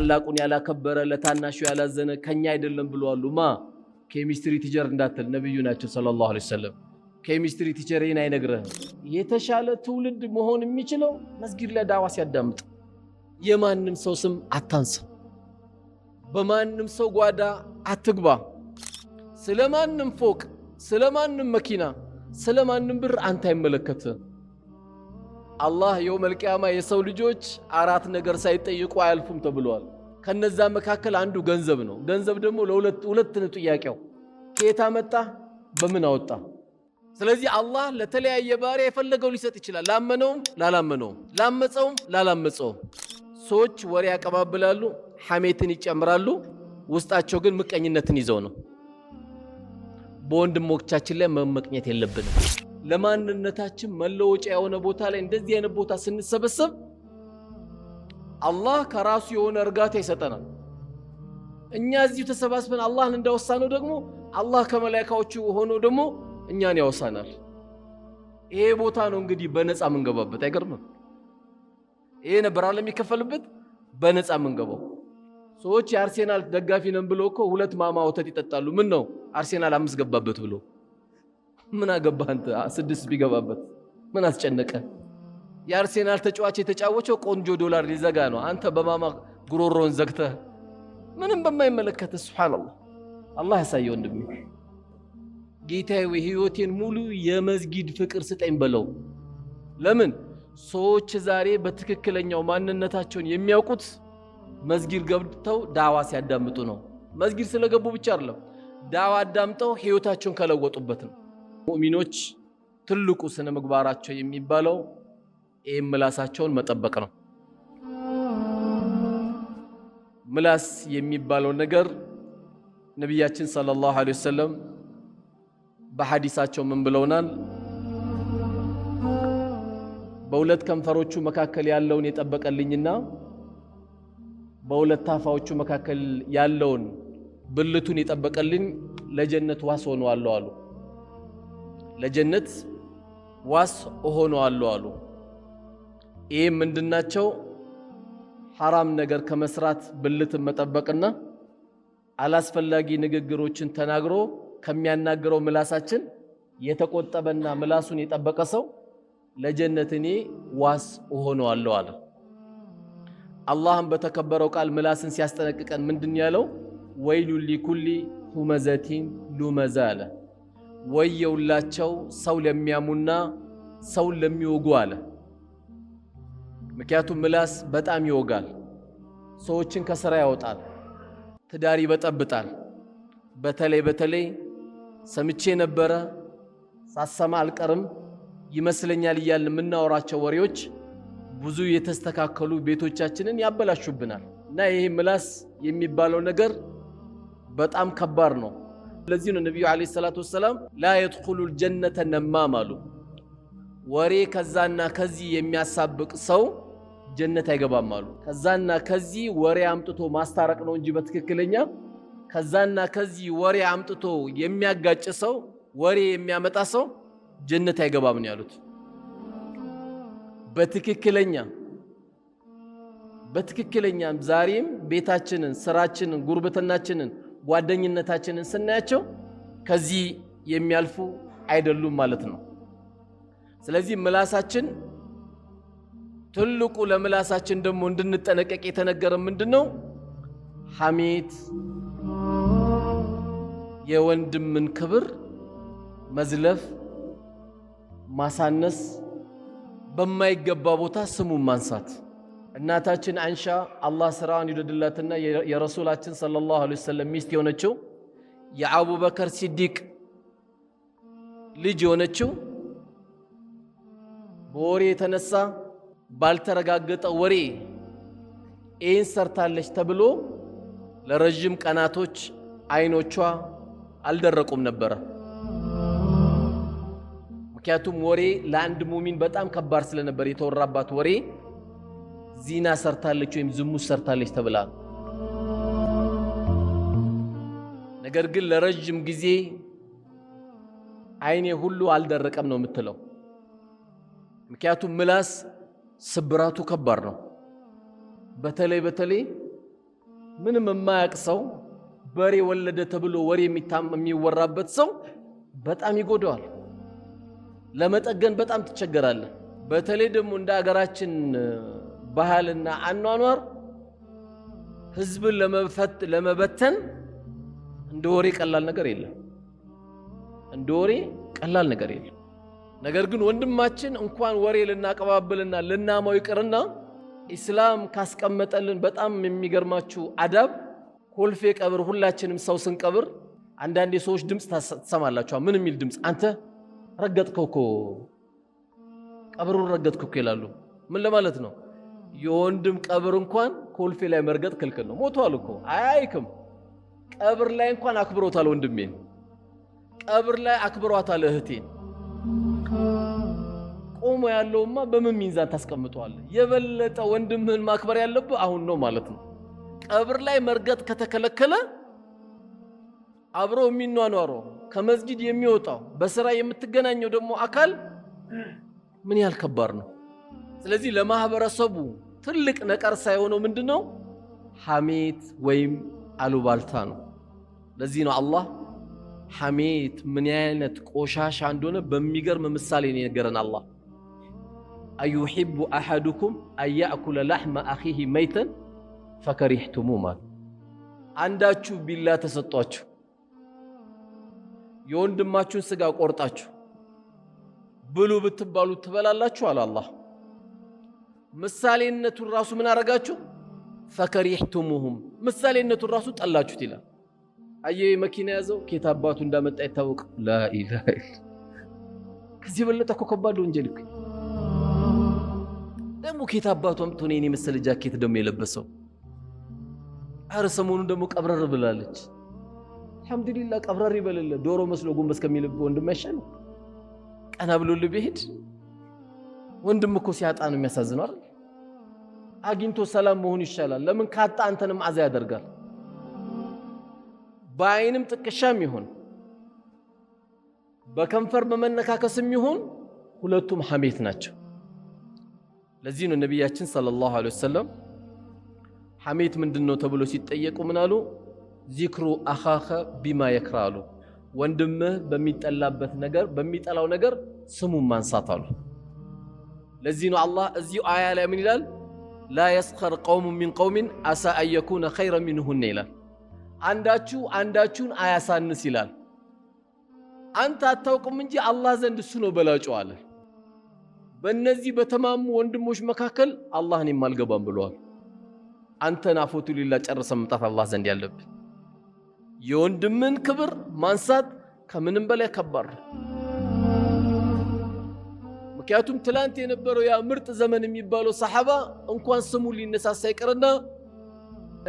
ታላቁን ያላከበረ ለታናሹ ያላዘነ ከኛ አይደለም ብለዋል። ማ chemistry teacher እንዳትል ነብዩ ናቸው صلى الله عليه وسلم። Chemistry teacher ይህን አይነግርህም። የተሻለ ትውልድ መሆን የሚችለው መስጊድ ላይ ዳዋ ሲያዳምጥ። የማንም ሰው ስም አታንሳ፣ በማንም ሰው ጓዳ አትግባ፣ ስለማንም ፎቅ፣ ስለማንም መኪና፣ ስለማንም ብር አንተ አይመለከትህ። አላህ يوم القيامة የሰው ልጆች አራት ነገር ሳይጠይቁ አያልፉም ተብለዋል። ከነዛ መካከል አንዱ ገንዘብ ነው። ገንዘብ ደግሞ ለሁለት ሁለት ነው ጥያቄው፣ ከየት አመጣ፣ በምን አወጣ። ስለዚህ አላህ ለተለያየ ባሪያ የፈለገው ሊሰጥ ይችላል። ላመነውም ላላመነውም፣ ላመፀውም ላላመፀውም። ሰዎች ወሬ ያቀባብላሉ፣ ሐሜትን ይጨምራሉ። ውስጣቸው ግን ምቀኝነትን ይዘው ነው። በወንድሞቻችን ላይ መመቅኘት የለብንም። ለማንነታችን መለወጫ የሆነ ቦታ ላይ እንደዚህ አይነት ቦታ ስንሰበሰብ አላህ ከራሱ የሆነ እርጋታ ይሰጠናል። እኛ እዚሁ ተሰባስበን አላህን እንዳወሳነው ደግሞ አላህ ከመላኢካዎቹ ሆኖ ደግሞ እኛን ያወሳናል። ይሄ ቦታ ነው እንግዲህ በነፃ የምንገባበት። አይገርምም? ይሄ ነበር አለ የሚከፈልበት በነፃ የምንገባው። ሰዎች የአርሴናል ደጋፊ ነን ብሎ እኮ ሁለት ማማ ወተት ይጠጣሉ። ምን ነው አርሴናል 5 ገባበት ብሎ ምን አገባህ አንተ? 6 ቢገባበት ምን አስጨነቀ? የአርሴናል ተጫዋች የተጫወተው ቆንጆ ዶላር ሊዘጋ ነው። አንተ በማማ ጉሮሮን ዘግተህ ምንም በማይመለከት። سبحان الله። አላህ ያሳየው ወንድሜ። ጌታዬ ህይወቴን ሙሉ የመስጊድ ፍቅር ስጠኝ በለው። ለምን ሰዎች ዛሬ በትክክለኛው ማንነታቸውን የሚያውቁት መስጊድ ገብተው ዳዋ ሲያዳምጡ ነው። መስጊድ ስለገቡ ብቻ አይደለም፣ ዳዋ አዳምጠው ህይወታቸውን ከለወጡበት ነው። ሙእሚኖች ትልቁ ስነ ምግባራቸው የሚባለው ይህም ምላሳቸውን መጠበቅ ነው። ምላስ የሚባለው ነገር ነቢያችን ሰለላሁ ዐለይሂ ወሰለም በሐዲሳቸው ምን ብለውናል? በሁለት ከንፈሮቹ መካከል ያለውን የጠበቀልኝና በሁለት ታፋዎቹ መካከል ያለውን ብልቱን የጠበቀልኝ ለጀነት ዋስ ሆነዋለሁ አሉ። ለጀነት ዋስ እሆነዋለሁ አሉ። ይህም ምንድናቸው? ሐራም ነገር ከመስራት ብልትን መጠበቅና አላስፈላጊ ንግግሮችን ተናግሮ ከሚያናግረው ምላሳችን የተቆጠበና ምላሱን የጠበቀ ሰው ለጀነት እኔ ዋስ እሆነዋለሁ አለ። አላህም በተከበረው ቃል ምላስን ሲያስጠነቅቀን ምንድን ያለው? ويل لكل همزة لمزة አለ። ወየውላቸው ሰው ለሚያሙና ሰውን ለሚወጉ አለ። ምክንያቱም ምላስ በጣም ይወጋል፣ ሰዎችን ከስራ ያወጣል፣ ትዳር ይበጠብጣል። በተለይ በተለይ ሰምቼ ነበረ ሳሰማ አልቀርም ይመስለኛል እያልን የምናወራቸው ወሬዎች ብዙ የተስተካከሉ ቤቶቻችንን ያበላሹብናል። እና ይሄ ምላስ የሚባለው ነገር በጣም ከባድ ነው። ለዚህ ነው ነቢዩ ዓለይሂ ሰላቱ ወሰላም ላ የድኹሉል ጀነተ ነማም አሉ። ወሬ ከዛና ከዚህ የሚያሳብቅ ሰው ጀነት አይገባም አሉ። ከዛና ከዚህ ወሬ አምጥቶ ማስታረቅ ነው እንጂ በትክክለኛ ከዛና ከዚህ ወሬ አምጥቶ የሚያጋጭ ሰው፣ ወሬ የሚያመጣ ሰው ጀነት አይገባም ነው ያሉት። በትክክለኛም ዛሬም ቤታችንን፣ ስራችንን፣ ጉርብትናችንን፣ ጓደኝነታችንን ስናያቸው ከዚህ የሚያልፉ አይደሉም ማለት ነው። ስለዚህ ምላሳችን ትልቁ ለምላሳችን ደግሞ እንድንጠነቀቅ የተነገረ ምንድነው? ሐሜት፣ የወንድምን ክብር መዝለፍ፣ ማሳነስ፣ በማይገባ ቦታ ስሙን ማንሳት። እናታችን አንሻ አላህ ስራዋን ይውደድላትና የረሱላችን ሰለላሁ ዐለይሂ ወሰለም ሚስት የሆነችው የአቡበከር ሲዲቅ ልጅ የሆነችው በወሬ የተነሳ ባልተረጋገጠ ወሬ ይህን ሰርታለች ተብሎ ለረዥም ቀናቶች አይኖቿ አልደረቁም ነበረ። ምክንያቱም ወሬ ለአንድ ሙሚን በጣም ከባድ ስለነበር የተወራባት ወሬ ዚና ሰርታለች ወይም ዝሙት ሰርታለች ተብላ፣ ነገር ግን ለረጅም ጊዜ አይኔ ሁሉ አልደረቀም ነው የምትለው። ምክንያቱም ምላስ ስብራቱ ከባድ ነው። በተለይ በተለይ ምንም የማያውቅ ሰው በሬ ወለደ ተብሎ ወሬ የሚወራበት ሰው በጣም ይጎዳዋል። ለመጠገን በጣም ትቸገራለህ። በተለይ ደግሞ እንደ አገራችን ባህልና አኗኗር ህዝብን ለመበተን እንደ ወሬ ቀላል ነገር የለም። እንደ ወሬ ቀላል ነገር የለም። ነገር ግን ወንድማችን እንኳን ወሬ ልናቀባብልና ልናማው ይቅርና ኢስላም ካስቀመጠልን በጣም የሚገርማችሁ አዳብ ኮልፌ ቀብር፣ ሁላችንም ሰው ስንቀብር አንዳንድ የሰዎች ድምፅ ትሰማላችኋ። ምን የሚል ድምፅ? አንተ ረገጥከው እኮ ቀብሩን ረገጥከው እኮ ይላሉ። ምን ለማለት ነው? የወንድም ቀብር እንኳን ኮልፌ ላይ መርገጥ ክልክል ነው። ሞቷል እኮ አያይክም። ቀብር ላይ እንኳን አክብሮታል ወንድሜን፣ ቀብር ላይ አክብሯታል እህቴን። ቆሞ ያለውማ በምን ሚዛን ታስቀምጠዋለህ? የበለጠ ወንድምህን ማክበር ያለብህ አሁን ነው ማለት ነው። ቀብር ላይ መርገጥ ከተከለከለ አብሮ የሚኗኗረው ከመስጊድ የሚወጣው በስራ የምትገናኘው ደግሞ አካል ምን ያህል ከባድ ነው። ስለዚህ ለማህበረሰቡ ትልቅ ነቀርሳ የሆነው ምንድነው? ሐሜት ወይም አሉባልታ ነው። ለዚህ ነው አላህ ሐሜት ምን አይነት ቆሻሻ እንደሆነ በሚገርም ምሳሌ ነው የነገረን። አላህ أيحب أحدكم أن يأكل لحم أخيه ميتا فكرهتموه ማለት አንዳችሁ ቢላ ተሰጧችሁ የወንድማችሁን ስጋ ቆርጣችሁ ብሉ ብትባሉ ትበላላችሁ አለ አላህ። ምሳሌነቱን ራሱ ምን አረጋችሁ? ፈከሪህቱሙሁም ምሳሌነቱን ራሱ ጠላችሁት ይላል። አየ መኪና ያዘው ኬት አባቱ እንዳመጣ ይታወቅ። ላኢላሃ ኢላ ከዚህ የበለጠ እኮ ከባድ ወንጀል እኮ ደግሞ ኬት አባቱ አምጥቶ ነው የኔ መሰለ ጃኬት ደግሞ የለበሰው። አረ ሰሞኑን ደግሞ ቀብረር ብላለች። አልሐምዱሊላህ ቀብረር ይበልልህ። ዶሮ መስሎ ጎንበስ ከሚልብ ወንድም አይሻልም? ቀና ብሎልህ ቢሄድ ወንድም እኮ ሲያጣ ነው የሚያሳዝነው አይደል? አግኝቶ ሰላም መሆኑ ይሻላል። ለምን ካጣ አንተንም አዛ ያደርጋል። በአይንም ጥቅሻም ይሁን በከንፈር በመነካከስም ይሁን ሁለቱም ሐሜት ናቸው። ለዚህ ነው ነቢያችን ሰለላሁ ዐለይሂ ወሰለም ሐሜት ምንድነው ተብሎ ሲጠየቁ ምን አሉ? ዚክሩ አኻኸ ቢማ የክራ አሉ። ወንድምህ በሚጠላበት ነገር በሚጠላው ነገር ስሙን ማንሳት አሉ። ለዚህ ነው አላህ እዚሁ አያ ላይ ምን ይላል? لا يسخر قوم من قوم عسى أن يكونوا خيرا منهم ይላል። አንዳችሁ አንዳችሁን አያሳንስ ይላል። አንተ አታውቅም እንጂ አላህ ዘንድ እሱ ነው በላጩ አለ። በእነዚህ በተማሙ ወንድሞች መካከል አላህ እኔም አልገባም ብለዋል። አንተን አፎቱ ሊላ ጨርሰ መምጣት አላህ ዘንድ ያለብህ የወንድምን ክብር ማንሳት ከምንም በላይ ከባድ ነው። ምክንያቱም ትላንት የነበረው ያ ምርጥ ዘመን የሚባለው ሰሐባ እንኳን ስሙ ሊነሳሳ ይቅርና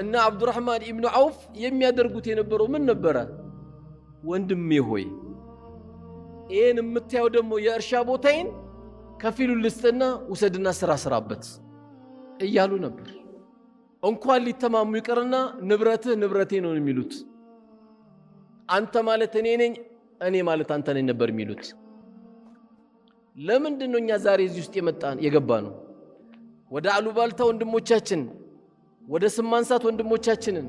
እና አብዱራህማን ኢብኑ ዐውፍ የሚያደርጉት የነበረው ምን ነበረ? ወንድሜ ሆይ ይህን የምታየው ደግሞ የእርሻ ቦታዬን ከፊሉን ልስጥና ውሰድና ስራ ስራበት እያሉ ነበር። እንኳን ሊተማሙ ይቅርና ንብረትህ ንብረቴ ነው የሚሉት። አንተ ማለት እኔ ነኝ፣ እኔ ማለት አንተ ነኝ ነበር የሚሉት። ለምንድን ነው እኛ ዛሬ እዚህ ውስጥ የመጣን የገባ ነው? ወደ አሉባልታ ወንድሞቻችን፣ ወደ ስም ማንሳት ወንድሞቻችንን፣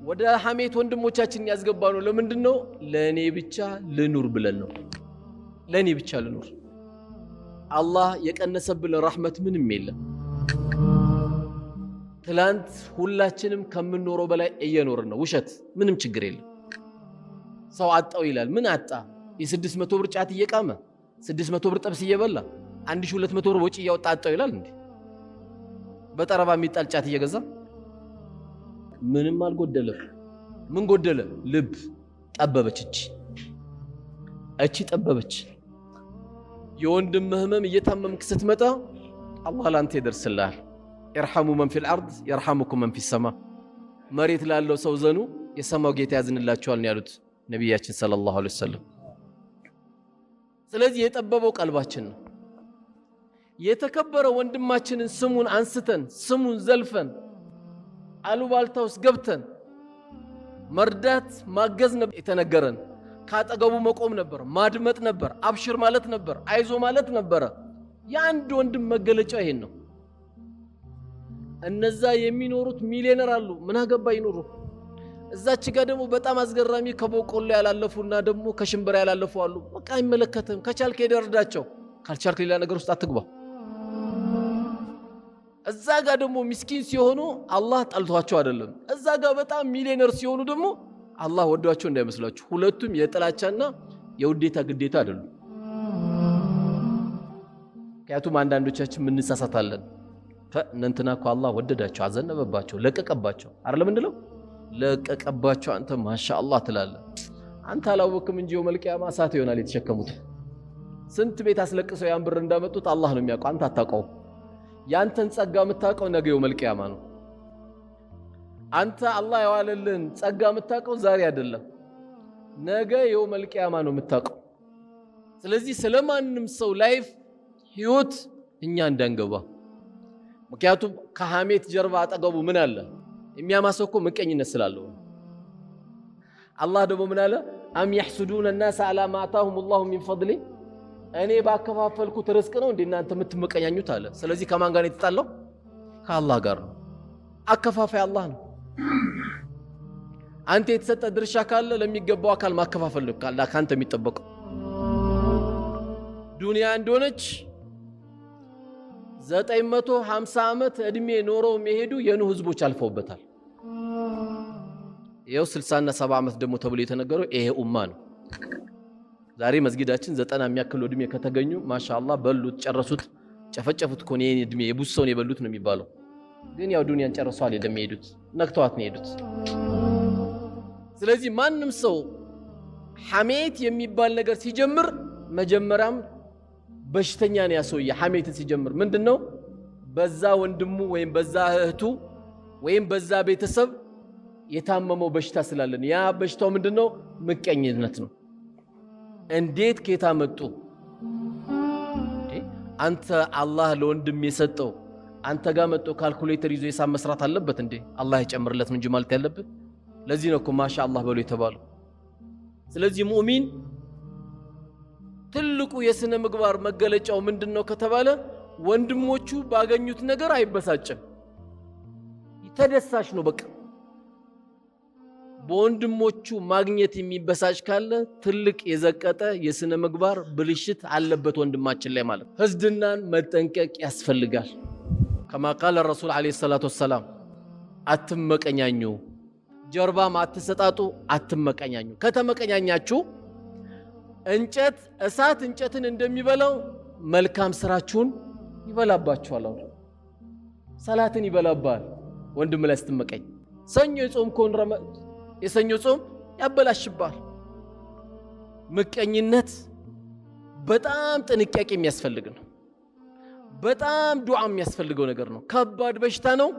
ወደ ሐሜት ወንድሞቻችንን ያስገባ ነው። ለምንድን ነው? ለእኔ ብቻ ልኑር ብለን ነው። ለእኔ ብቻ ልኑር። አላህ የቀነሰብን ረሕመት ምንም የለም። ትላንት ሁላችንም ከምንኖረው በላይ እየኖርን ነው። ውሸት፣ ምንም ችግር የለም። ሰው አጣው ይላል። ምን አጣ? የ600 ብር ጫት እየቃመ 600 ብር ጥብስ እየበላ 1200 ብር ወጪ እያወጣ አጣው ይላል እንዴ? በጠረባ የሚጣል ጫት እየገዛ ምንም አልጎደለም። ምን ጎደለ? ልብ ጠበበች። እቺ ጠበበች። የወንድምህ ህመም እየታመምክ ስትመጣ አላህ ላንተ ይደርስልሃል። ارحموا من في الأرض يرحمكم من في السماء። መሬት ላለው ሰው ዘኑ፣ የሰማው ጌታ ያዝንላችኋል ነው ያሉት ነቢያችን صلى الله عليه وسلم። ስለዚህ የጠበበው ቀልባችን ነው። የተከበረ ወንድማችንን ስሙን አንስተን ስሙን ዘልፈን አሉባልታ ውስጥ ገብተን መርዳት ማገዝ ነበር የተነገረን። ካጠገቡ መቆም ነበር፣ ማድመጥ ነበር፣ አብሽር ማለት ነበር፣ አይዞ ማለት ነበረ። የአንድ ወንድም መገለጫ ይሄን ነው። እነዛ የሚኖሩት ሚሊዮነር አሉ። ምን አገባ ይኖሩ። እዛች ጋር ደግሞ በጣም አስገራሚ ከበቆሎ ያላለፉና ደግሞ ከሽምብራ ያላለፉ አሉ። በቃ አይመለከትም። ከቻልክ ሄደህ እርዳቸው፣ ካልቻልክ ሌላ ነገር ውስጥ አትግባ። እዛ ጋር ደግሞ ሚስኪን ሲሆኑ አላህ ጠልቷቸው አይደለም። እዛ ጋር በጣም ሚሊዮነር ሲሆኑ ደግሞ አላህ ወዷቸው እንዳይመስላችሁ። ሁለቱም የጥላቻና የውዴታ ግዴታ አይደሉም። ምክንያቱም አንዳንዶቻችን ምንሳሳታለን። እነንትና እኮ አላህ ወደዳቸው፣ አዘነበባቸው፣ ለቀቀባቸው አይደለም እንለው ለቀቀባቸው። አንተ ማሻአላህ ትላለህ። አንተ አላወቅም እንጂ የውመል ቂያማ እሳት ይሆናል የተሸከሙት። ስንት ቤት አስለቅሰው ያን ብር እንዳመጡት አላህ ነው የሚያውቀው፣ አንተ አታውቀውም። ያንተን ጸጋ የምታውቀው ነገ የውመል ቂያማ ነው። አንተ አላህ የዋለልህን ጸጋ የምታውቀው ዛሬ አይደለም፣ ነገ የውመል ቂያማ ነው የምታውቀው። ስለዚህ ስለማንም ሰው life ህይወት እኛ እንዳንገባ። ምክንያቱም ከሐሜት ጀርባ አጠገቡ ምን አለ? የሚያማሰው እኮ ምቀኝነት ስላለው። አላህ ደግሞ ምን አለ? أم يحسدون الناس على ما آتاهم الله من فضله፣ እኔ ባከፋፈልኩት ርዝቅ ነው እንደ እናንተ የምትመቀኛኙት አለ። ስለዚህ ከማን ጋር ነው የተጣለው? ከአላህ ጋር ነው። አከፋፋይ አላህ ነው። አንተ የተሰጠ ድርሻ ካለ ለሚገባው አካል ማከፋፈል ነው ከአንተ የሚጠበቀው። ዱንያ እንደሆነች 950 ዓመት ዕድሜ ኖረው የሚሄዱ የኑህ ህዝቦች አልፈውበታል። ይኸው 60 እና 70 ዓመት ደግሞ ተብሎ የተነገረው ይሄ ኡማ ነው። ዛሬ መስጊዳችን 90 የሚያክል ዕድሜ ከተገኙ ማሻአላህ በሉት፣ ጨረሱት፣ ጨፈጨፉት እኮ ነው የኔ ዕድሜ የብዙ ሰውን የበሉት ነው የሚባለው። ግን ያው ዱንያን ጨርሰዋል የሚሄዱት ነክተዋት ነው የሄዱት። ስለዚህ ማንም ሰው ሐሜት የሚባል ነገር ሲጀምር መጀመሪያም በሽተኛ ነው ያ ሰውዬ። ሐሜትን ሲጀምር ምንድነው? በዛ ወንድሙ ወይም በዛ እህቱ ወይም በዛ ቤተሰብ የታመመው በሽታ ስላለን ያ በሽታው ምንድነው? ምቀኝነት ነው። እንዴት ከየት መጡ? አንተ አላህ ለወንድም የሰጠው አንተ ጋር መጥቶ ካልኩሌተር ይዞ ሂሳብ መስራት አለበት እንዴ? አላህ ይጨምርለት እንጂ ማለት ያለብህ። ለዚህ ነው እኮ ማሻ አላህ በሉ የተባለው። ስለዚህ ሙእሚን ትልቁ የስነ ምግባር መገለጫው ምንድነው ከተባለ ወንድሞቹ ባገኙት ነገር አይበሳጭም፣ ተደሳሽ ነው። በቃ በወንድሞቹ ማግኘት የሚበሳጭ ካለ ትልቅ የዘቀጠ የስነ ምግባር ብልሽት አለበት ወንድማችን ላይ ማለት ነው። ህዝድናን መጠንቀቅ ያስፈልጋል። ከማ ቃለ ረሱል ዓለይሂ ሰላቱ ወሰላም አትመቀኛኙ፣ ጀርባም አትሰጣጡ፣ አትመቀኛኙ። ከተመቀኛኛችሁ እንጨት እሳት እንጨትን እንደሚበላው መልካም ስራችሁን ይበላባችኋል። አሁን ሰላትን ይበላባል ወንድም ላይ ስትመቀኝ። ሰኞ የጾምከውን የሰኞ ጾም ያበላሽባል። ምቀኝነት በጣም ጥንቃቄ የሚያስፈልግ ነው። በጣም ዱዓ የሚያስፈልገው ነገር ነው። ከባድ በሽታ ነው።